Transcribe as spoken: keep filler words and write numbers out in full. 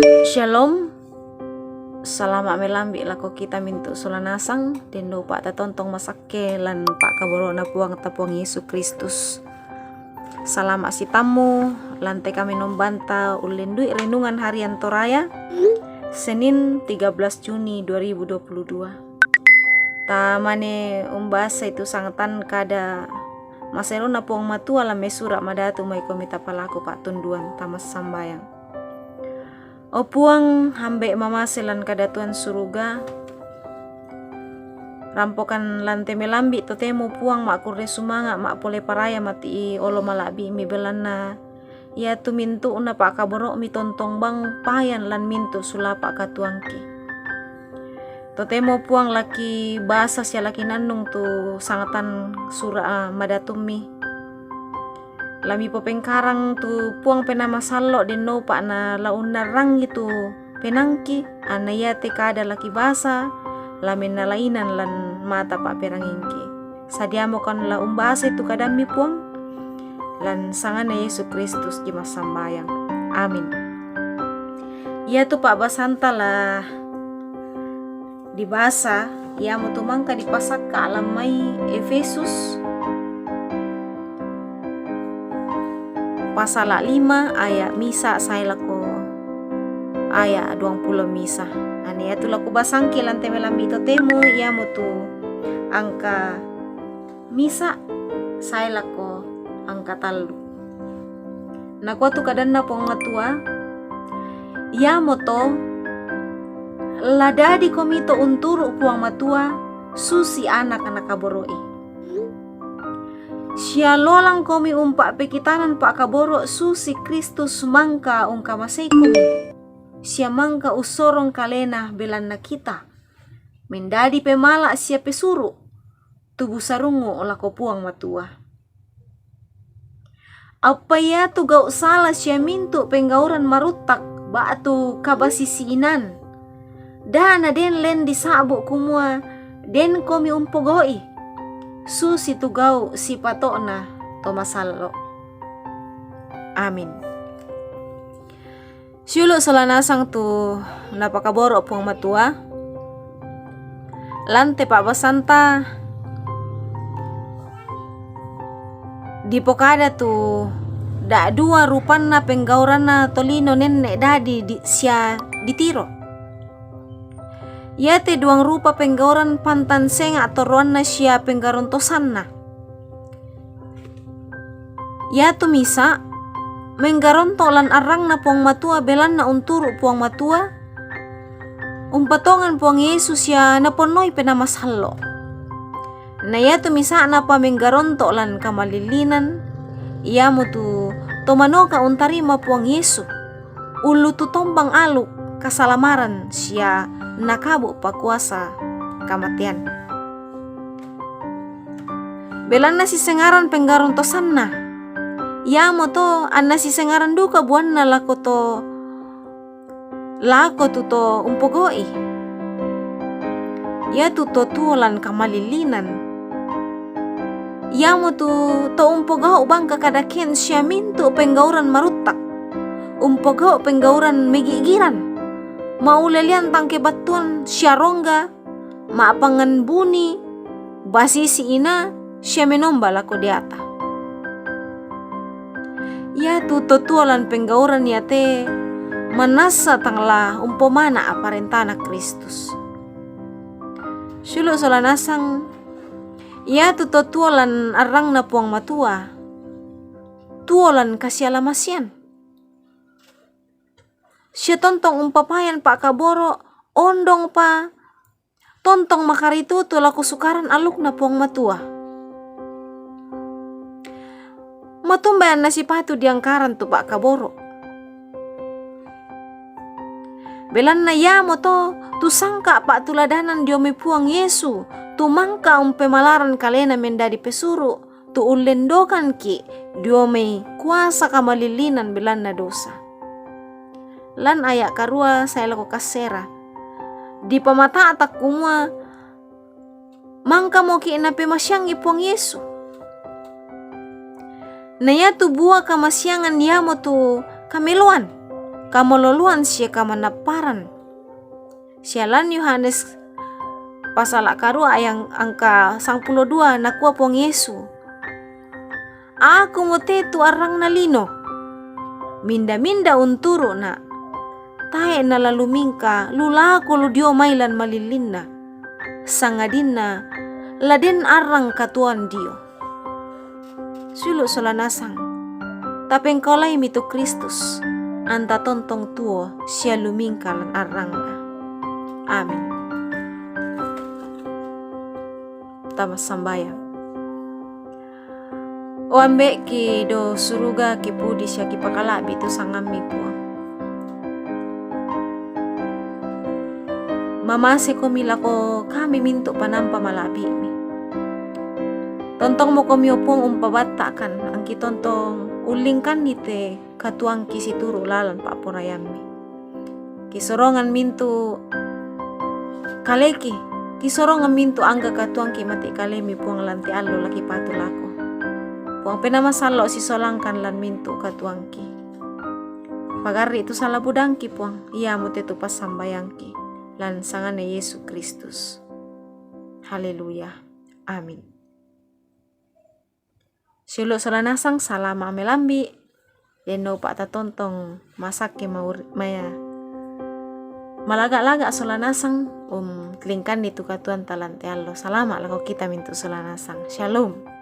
Shalom. Salama' melambi' lako kita mintu' sola nasang, denno pa'tatontong masakke lan pa'kaboro'na Puangta Puang Yesu Kristus. Salama' sitammu, lan te kamenombanta ullendui renungan harian Toraya, Senin tiga belas Juni dua ribu dua puluh dua. Tamane umbasai tu sangtan kada maserona Puang Matua lan mai sura' madatu mai komita palaku pa'tunduan tama sambayang. O Puang, hambe' mamase lan kadatuan suruga, rampokan lan te melambi' totemo Puang ma'kurre sumanga' ma'pole paraya mati'i olo mala'bi'mi belanna iatu mintu'na pa'kaboro'mi tontong bang payan lan mintu' sulapa' katuangki. Totemo Puang laki basa sia laki nannung tu sangtan sura' madatummi. Lami popengkarang tu Puang Penaa Masallo' dennopa na la unnarrangi tu penangki, anna iate kada laki basa la mennalainan lan mata pa'perangingki. Sadiamokan la umbasai tu kadammi Puang, lan sanganna Yesu Kristus ki massambayang. Amin. Iatu pa'basanta la dibasa, iamotu mangka dipasakka' lan mai Efesus pasala' lima aya' misa' sae lako aya' duangpulo misa'. Ane iatu lako basangki lan te melambi' totemo, iamotu angka misa' sae lako angka tallu. Nakua tu kadanna Puang Matua, iamoto la dadikomi to unturu' Puang Matua susi anak nakaboro'i. Sia lolangkomi umpa'pekitanan pa'kaboro' susi Kristus mangka ungkamaseikomi, sia mangka ussorong kalena belanna kita, mendadi pemala' sia pesuru', tubu sarungngu' lako Puang Matua. Appa iatu gau' sala sia mintu' penggauran maruttak ba'tu kabasisi'inan, da naden len disa'bu' kumua denkomi umpogau'i, susitu gau' sipato'na to masallo'. Amin. Siulu' sola nasang tu napakaboro' Puang Matua. Lan te pa'basanta dipokada tu da'dua rupanna penggauranna tolino nenne' dadi di, sia ditiro. Iate duang rupa penggauran pantan senga' torroanna sia penggarontosanna. Iatu misa', menggaronto' lan arrangna Puang Matua belanna unturu' Puang Matua, umpatongan Puang Yesu sia naponnoi Penaa Masallo'. Na iatu misa'na pa menggaronto' lan kamalillinan, iamotu to manoka untarima Puang Yesu, ullu tu tombang alu' kasalamaran sia nakabu' pakuasa kamatean. Belanna sisengaran penggarontosanna, iamoto anna sisengaran duka buanna lako to, lako tu to umpogau'i. Iatu to tuo lan kamalillinan, iamotu to umpogau' bangka kadakean sia mintu' penggauran maruttak, umpogau' penggauran megi'giran, maulelean tangke battuan sia rongga, ma'pangngan buni, basisi ina, sia menomba lako deata. Iatu to tuo lan penggauran iate manassa tang la umpomana' parentana Kristus. Siulu' sola nasang, iatu to tuo lan arrangna Puang Matua, tuo lan kasialamasian. Sia tontong umpapayan pa'kaboro', ondongpa tontong makaritutu lako Sukaran Allukna Puang Matua. Matumbai anna sipatu diangkaran tu pa'kaboro'. Belanna iamoto tu sangka' pa'tuladanan dio mai Puang Yesu, tu mangka umpemalaran kalena mendadi pesuru', tu ullendokanki' dio mai kuasa kamalillinan belanna dosa. Lan aya' karua sae lako kassera, dipamata'tak kumua mangkamoki' napemasiangi Puang Yesu. Na iatu bua kamasiangan iamotu kameloan. kamaloloan siye kamanapparan. Siye lan Yohanes pasala' karua ayat angka sangpulo dua, nakua Puang Yesu, "Aku mote tu arrangna lino. Minda-minda unturu'na, tae' nalalumingka lulaku ludio mai lan malillinna, sangadinna laden arrang katuoan dio." Sulu' sola nasang, tapengkaolaimi tu Kristus, anta tontong tuo sialumingka lan arrangna. Amin. Tama sambayang. O Ambe'ki do suruga, kipudi sia kipakala'bi tu sangammi Puang. Mamasekomi lako kami mintu' panampa mala'bi'mi. Tontongmokomi o Puang umpabatta'kan, angki tontong ullingkanni te katuoangki situru' lalan pa'poraiammi. Kisorongan mintu' kaleki, kisorongan mintu' angga katuoangki mate kalemi Puang lan te allo la kipatu lako. Puang Penaa Masallo' sisolangkan lan mintu' katuoangki. Pagarri' tu sala budangki Puang, iamote tu passambayangki, lan sanganNa Yesu Kristus. Haleluya. Amin. Sulu' sola nasang, salama' melambi'. Denno upa' tatontong masakke maur-, maya-, malaga'-laga' sola nasang, um, lingkanni tu katuoanta lan te allo. Salama' lako kita mintu' sola nasang. Shalom.